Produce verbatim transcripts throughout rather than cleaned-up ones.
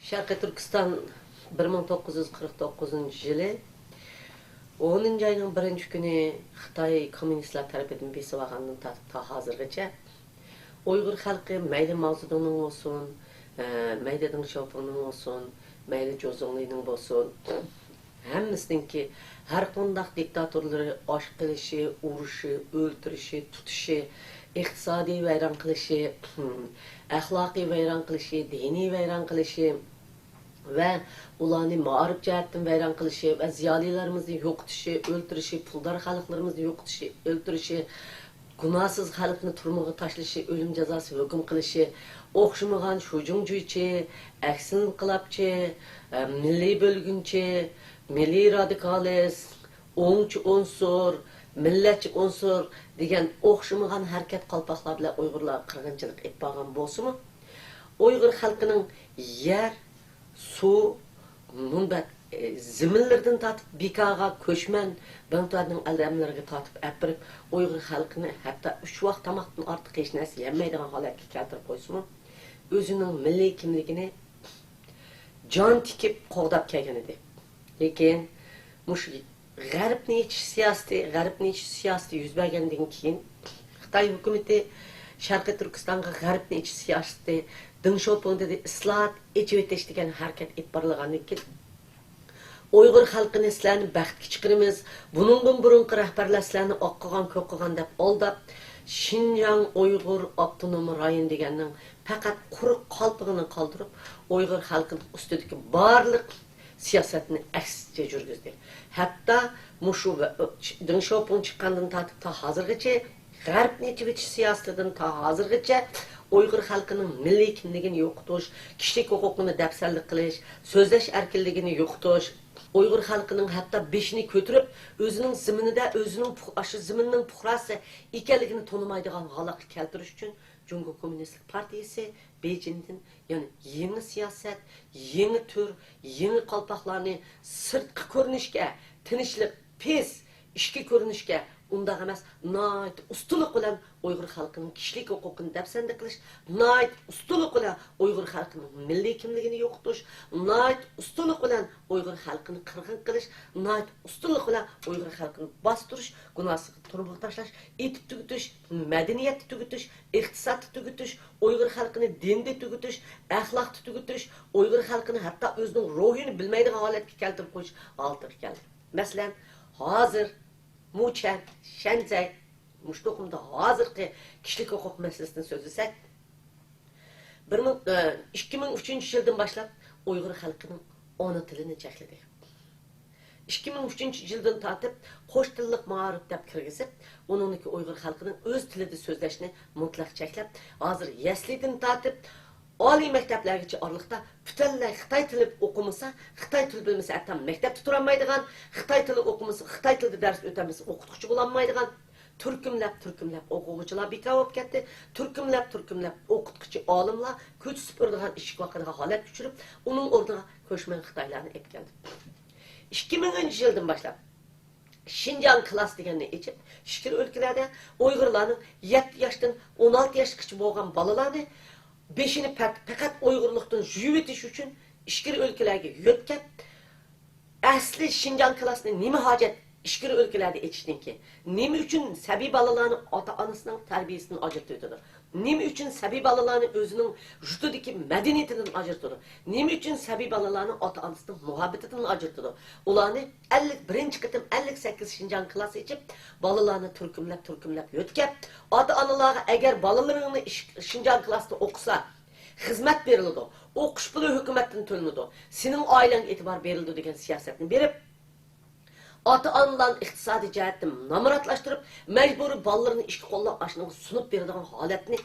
شەرقىي تۈركىستان بىر مىڭ توققۇز يۈز قىرىق توققۇزىنچى يىلى ئونىنچى ئاينىڭ بىرىنچى كۈنى خىتاي كوممۇنىستلار تەرىپىدىن بېسىۋالغاندىن تارتىپ تا ھازىرغىچە ئۇيغۇر خەلقى مەيلى ماۋزېدۇڭنىڭ بولسۇن، ئە، مەيلى دېڭ شياۋپىڭنىڭ بولسۇن، مەيلى جۇ زۇڭلىنىڭ بولسۇن، ھەممىسىنىڭكى ھەرقانداق دىكتاتورلىرى ئاش قىلىشى، ئۇرۇشى، ئۆلتۈرۈشى، تۇتۇشى، ئىقتىسادىي ۋەيران قىلىشى، ئەخلاقىي ۋەيران قىلىشى، دىنىي ۋەيران قىلىشى ۋە ئۇلارنى مائارىپ جەھەتتىن ۋەيران قىلىشى ۋە زىيالىيلىرىمىزنى يوقىتىشى، ئۆلتۈرۈشى، پۇلدار خەلقلىرىمىزنى يوقىتىشى، ئۆلتۈرۈشى، گۇناھسىز خەلقنى تۈرمىگە تاشلىشى، ئۆلۈم جازاسى ھۆكۈم قىلىشى ئوخشىمىغان شۇجۇڭجۈيچى، ئەكسىل ئىنقىلابچى، ئە، مىللىي بۆلگۈنچى، مىللىي رادىكالىست، ئوڭچى ئۇنسۇر، مىللەتچى ئۇنسۇر دېگەن ئوخشىمىغان ھەرىكەت قالپاقلار بىلەن ئۇيغۇرلارغا قىرغىنچىلىق ئېلىپ بارغان بولسىمۇ، ئۇيغۇر خەلقىنىڭ يەر، سۇ، مۇنبەت، ئى، زېمىنلىرىدىن تارتىپ بىكارغا، كۆچمەن بىڭتۈەننىڭ ئادەملىرىگە تارتىپ ئەپىرىپ، ئۇيغۇر خەلقىنى ھەتتا ئۈچ ۋاق تاماقتىن ئارتۇق ھېچ نەرسە يېيەلمەيدىغان ھالەتكە كەلتۈرۈپ قويسىمۇ، ئۆزىنىڭ مىللىي كىملىكىنى جان تىكىپ قوغداپ كەلگەن ئىدى. لېكىن مۇشۇ غەربنى ئېچىش سىياسىتى، غەربنى ئېچىش سىياسىتى يۈز بەرگەندىن كېيىن، خىتاي ھۆكۈمىتى شەرقىي تۈركىستانغا غەربنى ئېچىش سىياسىتى، دېڭ شياۋپىڭ دېدى، ئىسلاھات، ئېچىۋېتىش دېگەن ھەرىكەت ئېلىپ بارىلغاندىن كېيىن، ئۇيغۇر خەلقىنى سىلەرنى بەختكە چىقىرىمىز، بۇنىڭدىن بۇرۇنقى رەھبەرلەر سىلەرنى ئاق قىلغان، كۆك قىلغان دەپ ئالداپ، شىنجاڭ ئۇيغۇر ئاپتونوم رايون دېگەننىڭ پەقەت قۇرۇق قالپىقىنى قالدۇرۇپ، ئۇيغۇر خەلقىنىڭ ئۈستىدىكى بارلىق سىياسەتنى ئەكسىچە يۈرگۈزدى. ھەتتا مۇشۇ ۋە-، دېڭ شياۋپىڭ چىققاندىن تارتىپ تا ھازىرغىچە، غەربنى ئېچىۋېتىش سىياسىتىدىن تا ھازىرغىچە ئۇيغۇر خەلقىنىڭ مىللىي كىملىكىنى يوقىتىش، كىشىلىك ھوقۇقىنى دەپسەندە قىلىش، سۆزلەش ئەركىنلىكىنى يوقىتىش، ئۇيغۇر خەلقىنىڭ ھەتتا بېشىنى كۆتۈرۈپ، ئۆزىنىڭ زېمىنىدە، ئۆزىنىڭ پۇ-، ئاشۇ زېمىننىڭ پۇقراسى ئىكەنلىكىنى تونۇمايدىغان ھالەتكە كەلتۈرۈش ئۈچۈن جۇڭگو كوممۇنىستىك پارتىيىسى بېيجىڭدىن يەنە يېڭى سىياسەت، يېڭى تۈر، يېڭى قالپاقلارنى سىرتقى كۆرۈنۈشكە، تىنچلىق، پىس، ئىچكى كۆرۈنۈشكە، ئۇنداق ئەمەس، ناھايىتى ئۇستىلىق بىلەن ئۇيغۇر خەلقىنىڭ كىشىلىك ھوقۇقىنى دەپسەندە قىلىش، ناھايىتى ئۇستىلىق بىلەن ئۇيغۇر خەلقىنىڭ مىللىي كىملىكىنى يوقىتىش، ناھايىتى ئۇستىلىق بىلەن ئۇيغۇر خەلقىنى قىرغىن قىلىش، ناھايىتى ئۇستىلىق بىلەن ئۇيغۇر خەلقىنى باستۇرۇش، گۇناھسىز تۈرمىگە تاشلاش، ئېتىپ تۈگىتىش، مەدەنىيەتنى تۈگىتىش، ئىقتىسادنى تۈگىتىش، ئۇيغۇر خەلقىنى دىندا تۈگىتىش، ئەخلاقتا تۈگىتىش، ئۇيغۇر خەلقىنى ھەتتا ئۆزىنىڭ روھىنى بىلمەيدىغان ھالەتكە كەلتۈرۈپ قويۇش ھالىتىگە كەلدى. مەسىلەن، ھازىر مۇچەن، شەنزەي، مۇشۇ توقۇمدا ھازىرقى كىشىلىك ھوقۇق مەسىلىسىنى سۆزلىسەك، بىر مىڭ، ئىككى مىڭ ئۈچىنچى يىلدىن باشلاپ ئۇيغۇر خەلقىنىڭ ئانا تىلىنى چەكلىدى. ئىككى مىڭ ئۈچىنچى يىلدىن تارتىپ قوش تىللىق مائارىپ دەپ كىرگۈزۈپ، ئۇنىڭدىكى ئۇيغۇر خەلقىنىڭ ئۆز تىلىدا سۆزلەشنى مۇتلەق چەكلەپ، ھازىر يەسلىدىن تارتىپ ئالىي مەكتەپلەرگىچە ئارىلىقتا پۈتۈنلەي خىتاي تىلى ئوقۇمىسا، خىتاي تىلى بىلمىسە ھەتتا مەكتەپتە تۇرالمايدىغان، خىتاي تىلى ئوقۇمىسا، خىتاي تىلىدا دەرس ئۆتەلمىسە ئوقۇتقۇچى بولالمايدىغان، تۈركۈملەپ، تۈركۈملەپ ئوقۇغۇچىلار بىكار بولۇپ كەتتى. تۈركۈملەپ، تۈركۈملەپ ئوقۇتقۇچى ئالىملار كۆچە سۈپۈرىدىغان ئىشىك ۋاقىدىغان ھالەتكە چۈشۈرۈپ، ئۇنىڭ ئورنىغا كۆچمەن خىتايلارنى ئېلىپ كەلدى. ئىككى مىڭىنچى يىلدىن باشلاپ شىنجاڭ كىلاس دېگەننى ئېچىپ، ئىچكىرى ئۆلكىلەردە ئۇيغۇرلارنىڭ يەتتە ياشتىن ئون ئالتە ياشقىچە بولغان بالىلارنى بېشىنى پەت-، پەقەت ئۇيغۇرلۇقتىن يۇيۇۋېتىش ئۈچۈن ئىچكىرى ئۆلكىلەرگە يۆتكەپ، ئەسلى شىنجاڭ كىلاسنى نېمە ھاجەت ئىچكىرى ئۆلكىلەردە ئېچىشنىڭكى؟ نېمە ئۈچۈن سەبىي بالىلارنى ئاتا-ئانىسىنىڭ تەربىيىسىدىن ئاجرىتىۋېتىدۇ؟ نېمە ئۈچۈن سەبىي بالىلارنى ئۆزىنىڭ يۇرتىدىكى مەدەنىيىتىدىن ئاجرىتىدۇ؟ نېمە ئۈچۈن سەبىي بالىلارنى ئاتا-ئانىسىنىڭ مۇھەببىتىدىن ئاجرىتىدۇ؟ ئۇلارنى ئەللىك، بىرىنچى قېتىم ئەللىك سەككىز شىنجاڭ كىلاسى ئېچىپ، بالىلارنى تۈركۈملەپ، تۈركۈملەپ يۆتكەپ، ئاتا-ئانىلارغا ئەگەر بالىلىرىڭنى ئىش-، شىنجاڭ كىلاستا ئوقۇسا، خىزمەت بېرىلىدۇ، ئوقۇش پۇلى ھۆكۈمەتتىن تۆلىنىدۇ، سېنىڭ ئائىلەڭگە ئېتىبار بېرىلىدۇ دېگەن سىياسەتنى بېرىپ، ئاتا-ئانىلارنى ئىقتىسادىي جەھەتتىن نامراتلاشتۇرۇپ، مەجبۇرىي بالىلىرىنى ئىشكە قوللاپ، ئاشۇنىڭغا سۇنۇپ بېرىدىغان ھالەتنى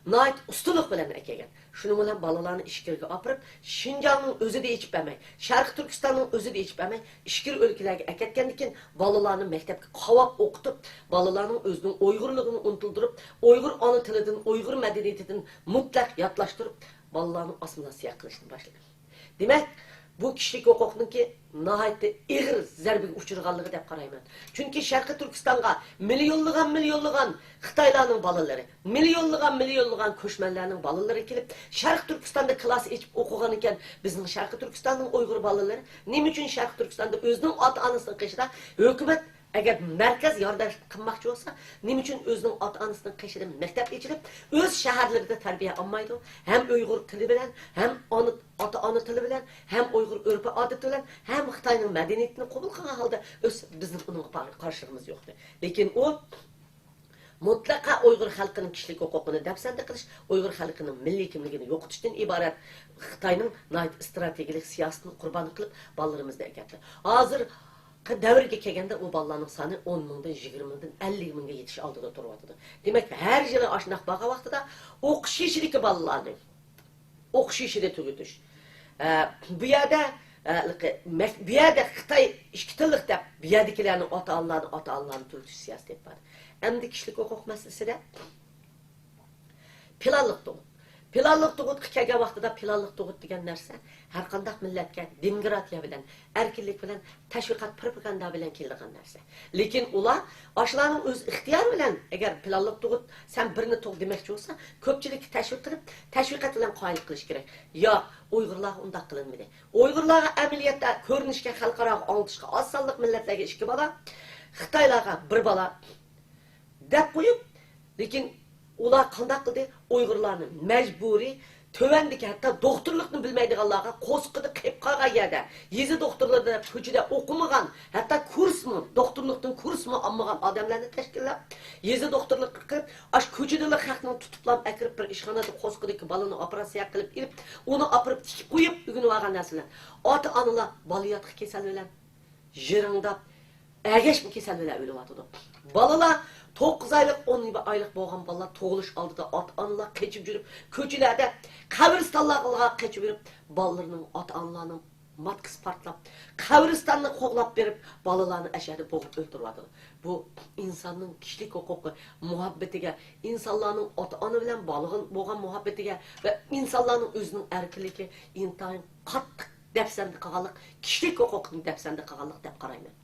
ناھايىتى ئۇستىلىق بىلەن ئەكەلگەن. شۇنىڭ بىلەن بالىلارنى ئىچكىرىگە ئاپىرىپ، شىنجاڭنىڭ ئۆزىدە ئېچىپ بەرمەي، شەرقىي تۈركىستاننىڭ ئۆزىدە ئېچىپ بەرمەي، ئىچكىرى ئۆلكىلەرگە ئەكەتكەندىن كېيىن، بالىلارنى مەكتەپكە قاۋاپ ئوقۇتۇپ، بالىلارنىڭ ئۆزىنىڭ ئۇيغۇرلۇقىنى ئۇنتۇلدۇرۇپ، ئۇيغۇر ئانا تىلىدىن، ئۇيغۇر مەدەنىيىتىدىن مۇتلەق ياتلاشتۇرۇپ، بالىلارنى ئاسسىمىلياتسىيە قىلىشنى باشلىدى. دېمەك، بۇ كىشىلىك ھوقۇقنىڭكى ناھايىتى ئېغىر زەربىگە ئۇچرىغانلىقى دەپ قارايمەن. چۈنكى شەرقىي تۈركىستانغا مىليونلىغان، مىليونلىغان خىتايلارنىڭ بالىلىرى، مىليونلىغان، مىليونلىغان كۆچمەنلەرنىڭ بالىلىرى كېلىپ، شەرقىي تۈركىستاندا كىلاس ئېچىپ ئوقۇغان ئىكەن، بىزنىڭ شەرقىي تۈركىستاننىڭ ئۇيغۇر بالىلىرى نېمە ئۈچۈن شەرقىي تۈركىستاندا ئۆزىنىڭ ئاتا-ئانىسىنىڭ قېشىدا ھۆكۈمەت ئەگەر مەركەز ياردەم قىلماقچى بولسا، نېمە ئۈچۈن ئۆزىنىڭ ئاتا-ئانىسىنىڭ قېشىدا مەكتەپ ئېچىلىپ، ئۆز شەھەرلىرىدە تەربىيە ئالمايدۇ؟ ھەم ئۇيغۇر تىلى بىلەن، ھەم ئانا، ئاتا-ئانا تىلى بىلەن، ھەم ئۇيغۇر ئۆرپ-ئادىتى بىلەن، ھەم خىتاينىڭ مەدەنىيىتىنى قوبۇل قىلغان ھالدا ئۆسۈپ، بىزنىڭ ئۇنىڭغا قارشىلىقىمىز يوق. لېكىن ئۇ مۇتلەقا ئۇيغۇر خەلقىنىڭ كىشىلىك ھوقۇقىنى دەپسەندە قىلىش، ئۇيغۇر خەلقىنىڭ مىللىي كىملىكىنى يوقىتىشتىن ئىبارەت خىتاينىڭ ناھايىتى ئىستراتېگىيەلىك سىياسىتىنى قۇربان قىلىپ، بالىلىرىمىزنى ئەكەتتى. ھازىرقى دەۋرگە كەلگەندە، ئۇ بالىلارنىڭ سانى ئون مىڭدىن، يىگىرمە مىڭدىن، ئەللىك مىڭغا يېتىش ئالدىدا تۇرۇۋاتىدۇ. دېمەك، ھەر يىلى ئاشۇنداق بارغان ۋاقتىدا ئوقۇش يېشىدىكى بالىلارنى، ئوقۇش يېشىدا تۈگىتىش. ئە، بۇ يەردە، ئە، مەك-، بۇ يەردە خىتاي ئىككى تىللىق دەپ، بۇ يەردىكىلەرنى ئاتا-ئانىلارنى، ئاتا-ئانىلارنى تۈگىتىش سىياسىتى بار. ئەمدى كىشىلىك ھوقۇق مەسىلىسىدە پىلانلىق تۇغۇت. پىلانلىق تۇغۇتقا كەلگەن ۋاقتىدا پىلانلىق تۇغۇت دېگەن نەرسە ھەر قانداق مىللەتكە دېموكراتىيە بىلەن، ئەركىنلىك بىلەن، تەشۋىقات، پروپاگاندا بىلەن كېلىدىغان نەرسە. لېكىن ئۇلار ئاشۇلارنىڭ ئۆز ئىختىيارى بىلەن، ئەگەر پىلانلىق تۇغۇت، سەن بىرنى تۇغ دېمەكچى بولسا، كۆپچىلىككە تەشۋىق قىلىپ، تەشۋىقات بىلەن قايىل قىلىش كېرەك. ياق، ئۇيغۇرلارغا ئۇنداق قىلىنمىدى. ئۇيغۇرلارغا ئەمەلىيەتتە كۆرۈنۈشكە، خەلقئاراغا ئاڭلىتىشقا ئاز سانلىق مىللەتلەرگە ئىككى بالا، خىتايلارغا بىر بالا دەپ قويۇپ، لېكىن ئۇلار قانداق قىلدى؟ ئۇيغۇرلارنى مەجبۇرىي تۆۋەندىكى، ھەتتا دوختۇرلۇقنى بىلمەيدىغانلارغا، قورسىقىدا قېلىپ قالغان يەردە، يېزا دوختۇرلىرىدا، كوچىدا ئوقۇمىغان، ھەتتا كۇرسمۇ، دوختۇرلۇقتىن كۇرسمۇ ئالمىغان ئادەملەرنى تەشكىللەپ، يېزا دوختۇرلۇقى قىلىپ، ئاشۇ كوچىدىلا خەقنى تۇتۇپلا ئەكىرىپ، بىر ئىشخانىدا قورسىقىدىكى بالىنى ئوپېراتسىيە قىلىپ ئېلىپ، ئۇنى ئاپىرىپ تىكىپ قويۇپ، ئۆگىنىۋالغان نەرسىلەر. ئاتا-ئانىلار بالىياتقۇ كېسەل بىلەن يىرىڭداپ، ئەگەشمە كېسەل بىلەن ئۆلۈۋاتىدۇ. بالىلار، توققۇز ئايلىق، ئون ئايلىق بولغان بالىلار تۇغۇلۇش ئالدىدا ئاتا-ئانىلار قېچىپ يۈرۈپ، كوچىلاردا، قەبرىستانلارغا قېچىپ يۈرۈپ، بالىلىرىنىڭ، ئاتا-ئانىلارنىڭ ماتكىسى پارتلاپ، قەبرىستاننى قوغلاپ بېرىپ، بالىلارنى ئەشەدە بوغۇپ ئۆلتۈرۈۋاتىدۇ. بۇ ئىنساننىڭ كىشىلىك ھوقۇقى، مۇھەببىتىگە، ئىنسانلارنىڭ ئاتا-ئانا بىلەن بالىغا بولغان مۇھەببىتىگە ۋە ئىنسانلارنىڭ ئۆزىنىڭ ئەركىنلىكى ئىنتايىن قاتتىق دەپسەندە قىلغانلىق، كىشىلىك ھوقۇقنى دەپسەندە قىلغانلىق دەپ قارايمەن.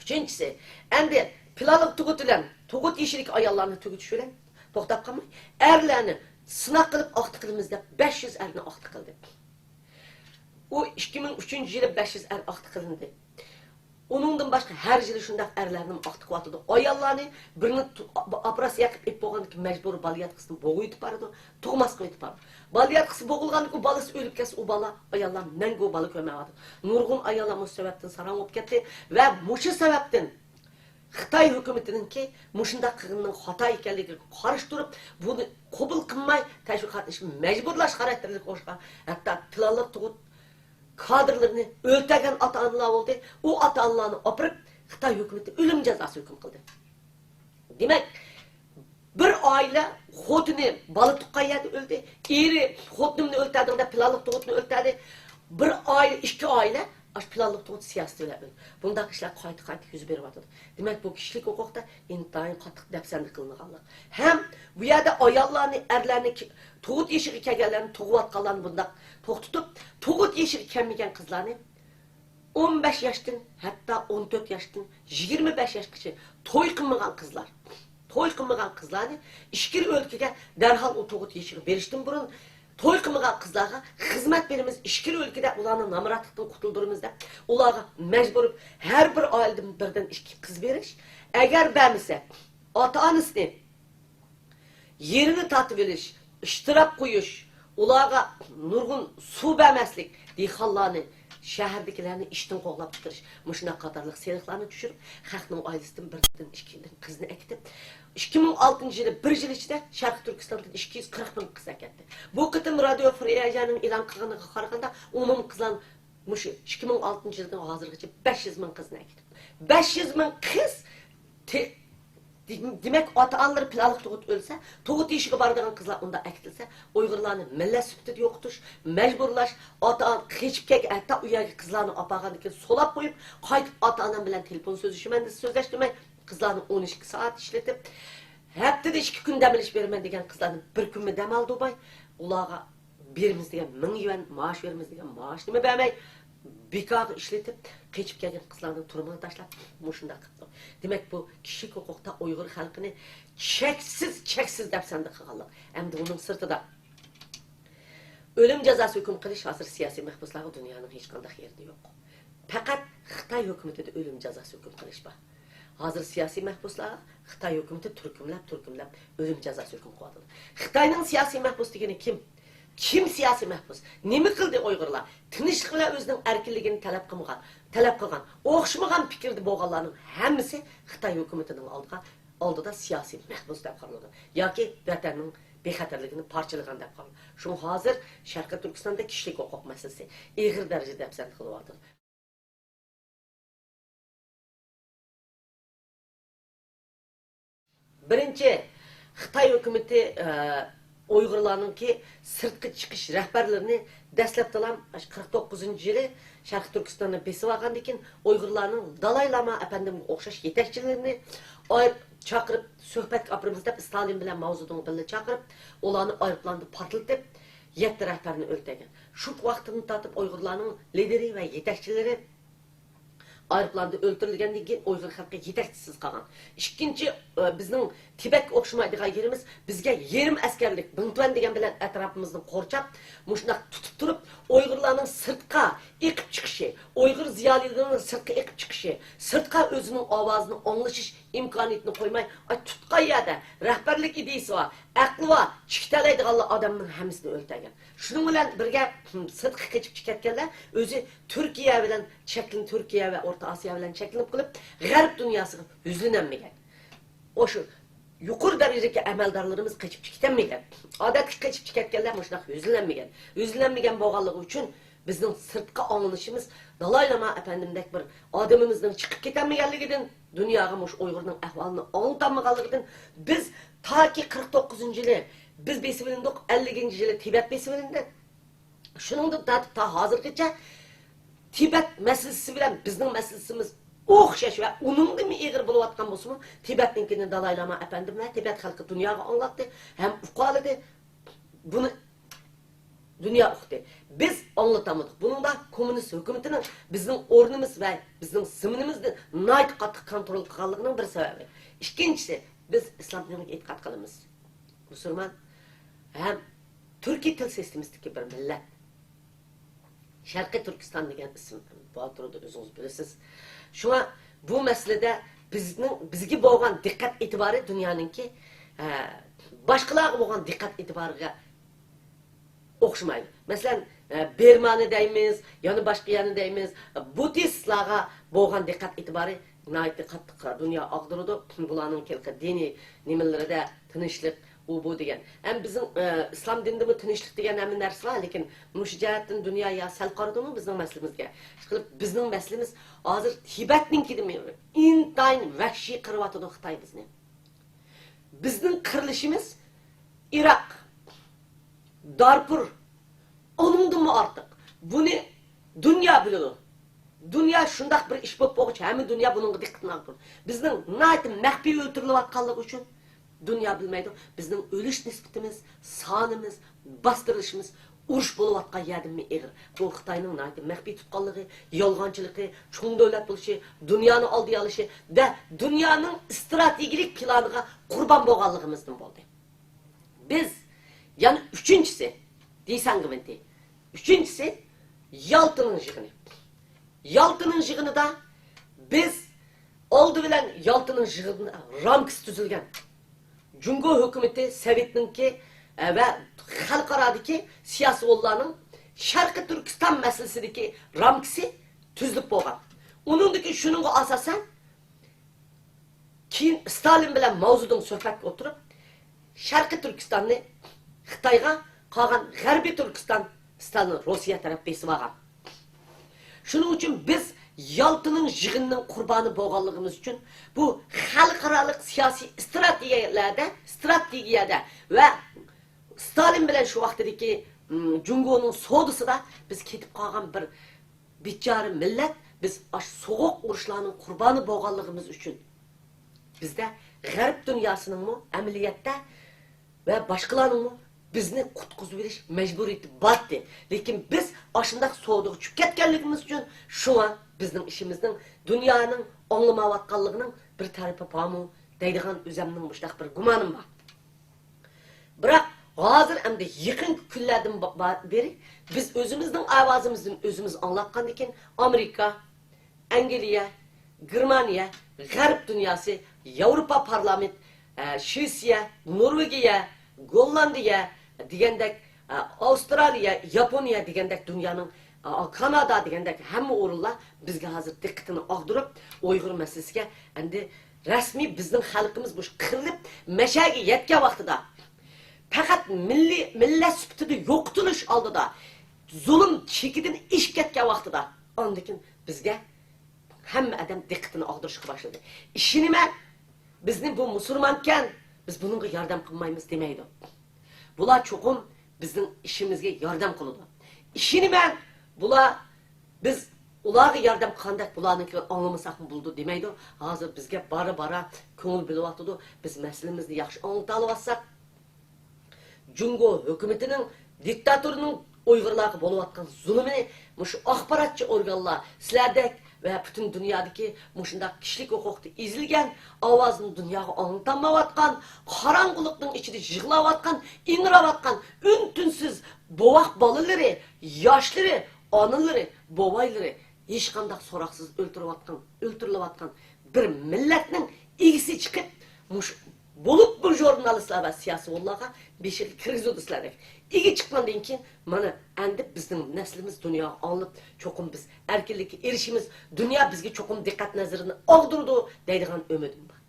ئۈچىنچىسى، ئەمدى پىلانلىق تۇغۇت بىلەن تۇغۇت يېشىدىكى ئاياللارنى تۈگىتىش بىلەن توختاپ قالماي، ئەرلەرنى سىناق قىلىپ ئاختا قىلىمىز دەپ، بەش يۈز ئەرنى ئاختا قىلدى. ئۇ ئىككى مىڭ ئۈچىنچى يىلى بەش يۈز ئەر ئاختا قىلىندى. ئۇنىڭدىن باشقا ھەر يىلى شۇنداق ئەرلەرنى ئاختا قىلىۋاتىدۇ. ئاياللارنى بىرنى تو-، ئوپېراتسىيە قىلىپ ئېلىپ بولغاندىن كېيىن مەجبۇرىي بالىياتقۇسىنى بوغۇۋېتىپ بارىدۇ. تۇغماسقا ئېتىپ بارىدۇ. بالىياتقۇسى بوغۇلغاندىن كېيىن بالىسى ئۆلۈپ كەتسە، ئۇ بالا، ئاياللار مەڭگۈ بالا كۆرمەيۋاتىدۇ. نۇرغۇن ئاياللار مۇشۇ سەۋەبتىن ساراڭ بولۇپ كەتتى ۋە مۇشۇ سەۋەبتىن خىتاي ھۆكۈمىتىنىڭكى مۇشۇنداق قىلغىنىنىڭ خاتا ئىكەنلىكىگە قارشى تۇرۇپ، بۇنى قوبۇل قىلماي، تەشۋىقاتنى مەجبۇرلاش خاراكتېرلىك ئوخشىغان، ھەتتا پىلانلىق تۇغۇت كادىرلىرىنى ئۆلتۈرگەن ئاتا-ئانىلار بولدى. ئۇ ئاتا-ئانىلارنى ئاپىرىپ، خىتاي ھۆكۈمىتى ئۆلۈم جازاسى ھۆكۈم قىلدى. دېمەك، بىر ئائىلە خوتۇنى بالا تۇغقان يەردە ئۆلدى، ئېرى خوتۇنۇمنى ئۆلتۈردۈڭ دەپ پىلانلىق تۇغۇتنى ئۆلتۈردى. بىر ئائىلە، ئىككى ئائىلە ئاشۇ پىلانلىق تۇغۇت سىياسىتى بىلەن ئۆلدى. بۇنداق ئىشلار قايتا-قايتا يۈز بېرىۋاتىدۇ. دېمەك، بۇ كىشىلىك ھوقۇقتا ئىنتايىن قاتتىق دەپسەندە قىلىنغانلىق. ھەم بۇ يەردە ئاياللارنى، ئەرلەرنى، كى-، تۇغۇت يېشىغا كەلگەنلەرنى، تۇغۇۋاتقانلارنى بۇنداق توختىتىپ، تۇغۇت يېشىغا كەلمىگەن قىزلارنى ئون بەش ياشتىن، ھەتتا ئون تۆت ياشتىن، يىگىرمە بەش ياشقىچە توي قىلمىغان قىزلار، توي قىلمىغان قىزلارنى ئىچكىرى ئۆلكىگە دەرھال ئۇ تۇغۇت يېشىغا بېرىشتىن بۇرۇن، توي قىلمىغان قىزلارغا خىزمەت بېرىمىز، ئىچكىرى ئۆلكىدە ئۇلارنى نامراتلىقتىن قۇتۇلدۇرىمىز دەپ، ئۇلارغا مەجبۇرۇپ ھەر بىر ئائىلىدىن بىردىن ئىككى قىز بېرىش، ئەگەر بەرمىسە، ئاتا-ئانىسىنى يېرىنى تارتىۋېلىش، ئىشتىراپ قويۇش، ئۇلارغا نۇرغۇن سۇ بەرمەسلىك، دېھقانلارنى، شەھەردىكىلەرنى ئىشتىن قوغلاپ چىقىرىش، مۇشۇنداق قاتارلىق سېلىقلارنى چۈشۈرۈپ، خەقنىڭ ئائىلىسىدىن بىردىن، ئىككىدىن قىزنى ئەكېتىپ، ئىككى مىڭ ئالتىنچى يىلى بىر يىل ئىچىدە شەرقىي تۈركىستاندىن ئىككى يۈز قىرىق مىڭ قىز ئەكەتتى. بۇ قېتىم رادىيو فرىيەجەنىڭ ئېلان قىلغىنىغا قارىغاندا، ئومۇمىي قىزلار مۇشۇ ئىككى مىڭ ئالتىنچى يىلدىن ھازىرغىچە بەش يۈز مىڭ قىزنى ئەكېتىپتۇ. بەش يۈز مىڭ قىز تې-، دېمەك، ئاتا-ئانىلىرى پىلانلىق تۇغۇت ئۆلسە، تۇغۇت يېشىغا بارىدىغان قىزلار ئۇنداق ئەكېتىلسە، ئۇيغۇرلارنى مىللەت سۈپىتىدە يوقىتىش، مەجبۇرلاش، ئاتا-ئانا قېچىپ كەلگەن، ھەتتا ئۇ يەرگە قىزلارنى ئاپارغاندىن كېيىن سولاپ قويۇپ، قايتىپ ئاتا-ئانام بىلەن تېلېفون سۆزلىشىمەن دېسە سۆزلەشتۈرمەي، قىزلارنى ئون ئىككى سائەت ئىشلىتىپ، ھەپتىدە ئىككى كۈن دەم ئېلىش بېرىمەن دېگەن قىزلارنى بىر كۈنمۇ دەم ئالدۇرماي، ئۇلارغا بېرىمىز دېگەن مىڭ يۈەن، مائاش بېرىمىز دېگەن مائاشنىمۇ بەرمەي، بىكارغا ئىشلىتىپ، قېچىپ كەلگەن قىزلارنىڭ تۇرمىغا تاشلاپ، مۇشۇنداق قىپتۇ. دېمەك، بۇ كىشىلىك ھوقۇقتا ئۇيغۇر خەلقىنى چەكسىز، چەكسىز دەپسەندە قىلغانلىق. ئەمدى ئۇنىڭ سىرتىدا ئۆلۈم جازاسى ھۆكۈم قىلىش ھازىر سىياسىي مەھبۇسلارغا دۇنيانىڭ ھېچقانداق يېرىدە يوق. پەقەت خىتاي ھۆكۈمىتىدە ئۆلۈم جازاسى ھۆكۈم قىلىش بار. ھازىر سىياسىي مەھبۇسلارغا خىتاي ھۆكۈمىتى تۈركۈملەپ، تۈركۈملەپ ئۆلۈم جازاسى ھۆكۈم قىلىۋاتىدۇ. خىتاينىڭ سىياسىي مەھبۇس دېگىنى كىم؟ كىم سىياسىي مەھبۇس؟ نېمە قىلدى ئۇيغۇرلار؟ تىنچلىق بىلەن ئۆزىنىڭ ئەركىنلىكىنى تەلەپ قىلمىغان، تەلەپ قىلغان، ئوخشىمىغان پىكىردە بولغانلارنىڭ ھەممىسى خىتاي ھۆكۈمىتىنىڭ ئالدىغا، ئالدىدا سىياسىي مەھبۇس دەپ قارىلىدۇ ياكى ۋەتەننىڭ بىخەتەرلىكىنى پارچىلىغان دەپ قارىلىدۇ. شۇڭا ھازىر شەرقىي تۈركىستاندا كىشىلىك ھوقۇق مەسىلىسى ئېغىر دەرىجىدە دەپسەندە قىلىۋاتىدۇ. بىرىنچى، خىتاي ھۆكۈمىتى، ئە، ئۇيغۇرلارنىڭكى سىرتقا چىقىش رەھبەرلىرىنى دەسلەپتىلا، ئاشۇ قىرىق توققۇزىنچى يىلى شەرقىي تۈركىستاننى بېسىۋالغاندىن كېيىن، ئۇيغۇرلارنىڭ دالاي لاما ئەپەندىمگە ئوخشاش يېتەكچىلىرىنى ئايرىپ چاقىرىپ، سۆھبەتكە ئاپىرىمىز دەپ، ستالىن بىلەن ماۋزېدۇڭ بىللە چاقىرىپ، ئۇلارنى ئايروپىلاندا پارتلىتىپ، يەتتە رەھبەرنى ئۆلتۈرگەن. شۇ ۋاقىتتىن تارتىپ ئۇيغۇرلارنىڭ لىدېرى ۋە يېتەكچىلىرى ئايروپىلاندا ئۆلتۈرۈلگەندىن كېيىن ئۇيغۇر خەلقى يېتەكچىسىز قالغان. ئىككىنچى، ئە، بىزنىڭ تىبەتكە ئوخشىمايدىغان يېرىمىز، بىزگە يېرىم ئەسكەرلىك بىڭتۈەن دېگەن بىلەن ئەتراپىمىزنى قورشاپ، مۇشۇنداق تۇتۇپ تۇرۇپ، ئۇيغۇرلارنىڭ سىرتقا ئېقىپ چىقىشى، ئۇيغۇر زىيالىيلىرىنىڭ سىرتقا ئېقىپ چىقىشى، سىرتقا ئۆزىنىڭ ئاۋازىنى ئاڭلىشىش ئىمكانىيىتىنى قويماي، ئاي، تۇتقان يەردە رەھبەرلىك ئىدىيىسى بار، ئەقلى بار، چىقىتەلەيدىغانلا ئادەمنىڭ ھەممىسىنى ئۆلتۈرگەن. شۇنىڭ بىلەن بىرگە، سىرتقا قېچىپ چىقىپ كەتكەنلەر ئۆزى تۈركىيە بىلەن چەكلىنىپ، تۈركىيە ۋە ئورتا ئاسىيا بىلەن چەكلىنىپ قېلىپ، غەرب دۇنياسىغا يۈزلىنەلمىگەن. ئاشۇ يۇقىرى دەرىجىدىكى ئەمەلدارلىرىمىز قېچىپ چىقىپ كېتەلمىگەن. ئادەتتىكى قېچىپ چىقىپ كەتكەنلەر مۇشۇنداق يۈزلىنەلمىگەن. يۈزلىنەلمىگەن بولغانلىقى ئۈچۈن بىزنىڭ سىرتقا ئاڭلىنىشىمىز دالاي لاما ئەپەندىمدەك بىر ئادىمىمىزنىڭ چىقىپ كېتەلمىگەنلىكىدىن، دۇنياغا مۇشۇ ئۇيغۇرنىڭ ئەھۋالىنى ئاڭلىتالمىغانلىقىدىن، بىز تاكى قىرىق توققۇزىنچى يىلى بىز بېسىۋېلىندۇق، ئەللىكىنچى يىلى تىبەت بېسىۋېلىندى. شۇنىڭدىن تارتىپ تا ھازىرغىچە تىبەت مەسىلىسى بىلەن بىزنىڭ مەسىلىسىمىز ئوخشاش ۋە ئۇنىڭدىنمۇ ئېغىر بولۇۋاتقان بولسىمۇ، تىبەتنىڭكىنى دالاي لاما ئەپەندىم ۋە تىبەت خەلقى دۇنياغا ئاڭلاتتى ھەم ئۇقالىدى. بۇنى دۇنيا ئۇقتى. بىز ئاڭلىتالمىدۇق. بۇنىڭدا كوممۇنىست ھۆكۈمىتىنىڭ بىزنىڭ ئورنىمىز ۋە بىزنىڭ زېمىنىمىزنى ناھايىتى قاتتىق كونترول قىلغانلىقىنىڭ بىر سەۋەبى. ئىككىنچىسى، بىز ئىسلام دىنىغا ئېتىقاد قىلىمىز. مۇسۇلمان ھەم تۈركىي تىل سىستېمىسىدىكى بىر مىللەت. شەرقىي تۈركىستان دېگەن ئىسىم بار تۇرىدۇ، ئۆزىڭىز بىلىسىز. شۇڭا بۇ مەسىلىدە بىزنىڭ، بىزگە بولغان دىققەت ئېتىبارى دۇنيانىڭكى، ئە، باشقىلارغا بولغان دىققەت ئېتىبارىغا ئوخشىمايدۇ. مەسىلەن، ئە، بىرمانى دەيمىز، يەنە باشقا يەرنى دەيمىز، بۇددىستلارغا بولغان دىققەت ئېتىبارى ناھايىتى قاتتىق دۇنيا ئاغدۇرىدۇ. بۇلارنىڭ ھېلىقى دىنىي نېمىلىرىدە تىنچلىق، ئۇ بۇ دېگەن. ھەم بىزنىڭ، ئە، ئىسلام دىنىدىمۇ تىنچلىق دېگەن ھەممە نەرسە بار، لېكىن مۇشۇ جەھەتتىن دۇنيا يا سەل قارىدىمۇ بىزنىڭ مەسىلىمىزگە؟ ئىشقىلىپ، بىزنىڭ مەسىلىمىز ھازىر تىبەتنىڭكىدىنمۇ ئىنتايىن ۋەھشىي قىرىۋاتىدۇ خىتاي بىزنى. بىزنىڭ قىرىلىشىمىز ئىراق، دارپۇر، ئۇنىڭدىنمۇ ئارتۇق. بۇنى دۇنيا بىلىدۇ. دۇنيا شۇنداق بىر ئىش بولۇپ بولغۇچە، ھەممە دۇنيا بۇنىڭغا دىققىتىنى ئاغدۇرىدۇ. بىزنىڭ ناھايىتى مەخپىي ئۆلتۈرۈلۈۋاتقانلىقى ئۈچۈن دۇنيا بىلمەيدۇ. بىزنىڭ ئۆلۈش نىسبىتىمىز، سانىمىز، باستۇرۇلۇشىمىز ئۇرۇش بولۇۋاتقان يەردىنمۇ ئېغىر. بۇ خىتاينىڭ ناھايىتى مەخپىي تۇتقانلىقى، يالغانچىلىقى، چوڭ دۆلەت بولۇشى، دۇنيانى ئالدىيالىشى ۋە دۇنيانىڭ ئىستراتېگىيەلىك پىلانىغا قۇربان بولغانلىقىمىزدىن بولدى. بىز يەنە ئۈچىنچىسى، دېساڭ گىۋېنتى. ئۈچىنچىسى، يالتىنىڭ يىغىنى. يالتىنىڭ يىغىنىدا بىز ئالدى بىلەن يالتىنىڭ يىغىنى رامكىسى تۈزۈلگەن. جۇڭگو ھۆكۈمىتى، سوۋېتنىڭكى، ئە، ۋە خەلقئارادىكى سىياسىيونلارنىڭ شەرقىي تۈركىستان مەسىلىسىدىكى رامكىسى تۈزۈلۈپ بولغان. ئۇنىڭدىكى شۇنىڭغا ئاساسەن، كېيىن ستالىن بىلەن ماۋزېدۇڭ سۆھبەتكە ئولتۇرۇپ، شەرقىي تۈركىستاننى خىتايغا، قالغان غەربىي تۈركىستان، ستالىن روسىيە تەرەپ بېسىۋالغان. شۇنىڭ ئۈچۈن بىز يالتىنىڭ يىغىنىنىڭ قۇربانى بولغانلىقىمىز ئۈچۈن بۇ خەلقئارالىق سىياسىي ئىستراتېگىيەلەردە، ئىستراتېگىيەدە ۋە ستالىن بىلەن شۇ ۋاقتىدىكى، م، جۇڭگونىڭ سودىسىدا بىز كېتىپ قالغان بىر بىچارە مىللەت، بىز ئاشۇ سوغۇق ئۇرۇشلارنىڭ قۇربانى بولغانلىقىمىز ئۈچۈن بىزدە غەرب دۇنياسىنىڭمۇ ئەمەلىيەتتە ۋە باشقىلارنىڭمۇ بىزنى قۇتقۇزۇۋېلىش مەجبۇرىيىتى بارتتى. لېكىن بىز ئاشۇنداق سودىغا چۈشۈپ كەتكەنلىكىمىز ئۈچۈن، شۇڭا بىزنىڭ ئىشىمىزنىڭ دۇنيانىڭ ئاڭلىمايۋاتقانلىقىنىڭ بىر تەرىپى بارمۇ دەيدىغان ئۆزەمنىڭ مۇشۇنداق بىر گۇمانىم بار. بىراق ھازىر ئەمدى يېقىنقى كۈنلەردىن با-، با-، بېرى بىز ئۆزىمىزنىڭ ئاۋازىمىزنى ئۆزىمىز ئاڭلاتقاندىن كېيىن، ئامېرىكا، ئەنگلىيە، گېرمانىيە، غەرب دۇنياسى، ياۋروپا پارلامېنت، ئە، شىۋېتسىيە، نورۋېگىيە، گوللاندىيە دېگەندەك، ئە، ئاۋسترالىيە، ياپونىيە دېگەندەك دۇنيانىڭ، ئە، كانادا دېگەندەك ھەممە ئورۇنلار بىزگە ھازىر دىققىتىنى ئاغدۇرۇپ، ئۇيغۇر مەسىلىسىگە ئەمدى رەسمىي بىزنىڭ خەلقىمىز مۇشۇ قىرىلىپ، مەشەگە يەتكەن ۋاقتىدا، پەقەت مىللىي، مىللەت سۈپىتىدە يوقىتىلىش ئالدىدا، زۇلۇم چېكىدىن ئېشىپ كەتكەن ۋاقتىدا، ئاندىن كېيىن بىزگە ھەممە ئادەم دىققىتىنى ئاغدۇرۇشقا باشلىدى. ئىشىنىمەن، بىزنى بۇ مۇسۇلمانكەن، بىز بۇنىڭغا ياردەم قىلمايمىز دېمەيدۇ. بۇلار چوقۇم بىزنىڭ ئىشىمىزگە ياردەم قىلىدۇ. ئىشىنىمەن، بۇلار، بىز ئۇلارغا ياردەم قىلغاندەك بۇلارنىڭكىنى ئاڭلىمىساقمۇ بولىدۇ دېمەيدۇ. ھازىر بىزگە بارا-بارا كۆڭۈل بۆلۈۋاتىدۇ. بىز مەسىلىمىزنى ياخشى ئاڭلىتالىۋاتساق، جۇڭگو ھۆكۈمىتىنىڭ، دىكتاتورنىڭ ئۇيغۇرلارغا بولۇۋاتقان زۇلۇمىنى مۇشۇ ئاخباراتچى ئورگانلار، سىلەردەك ۋە پۈتۈن دۇنيادىكى مۇشۇنداق كىشىلىك ھوقۇقتا ئېزىلگەن، ئاۋازىنى دۇنياغا ئاڭلىتالمايۋاتقان، قاراڭغۇلۇقنىڭ ئىچىدە يىغلاۋاتقان، ئىڭراۋاتقان ئۈن-تىنسىز بوۋاق بالىلىرى، ياشلىرى، ئانىلىرى، بوۋايلىرى ھېچقانداق سوراقسىز ئۆلتۈرۈۋاتقان، ئۆلتۈرۈلۈۋاتقان بىر مىللەتنىڭ ئىگىسى چىقىپ، مۇشۇ بولۇپمۇ ژۇرنالىستلار ۋە سىياسىيونلارغا بېشىغا كىرگۈزىدۇ سىلەردەك. ئىگە چىققاندىن كېيىن، مانا، ئەندى بىزنىڭ نەسلىمىز دۇنياغا ئاڭلىنىپ، چوقۇم بىز ئەركىنلىككە ئېرىشىمىز، دۇنيا بىزگە چوقۇم دىققەت نەزىرىنى ئاغدۇرىدۇ دەيدىغان ئۈمىدىم بار.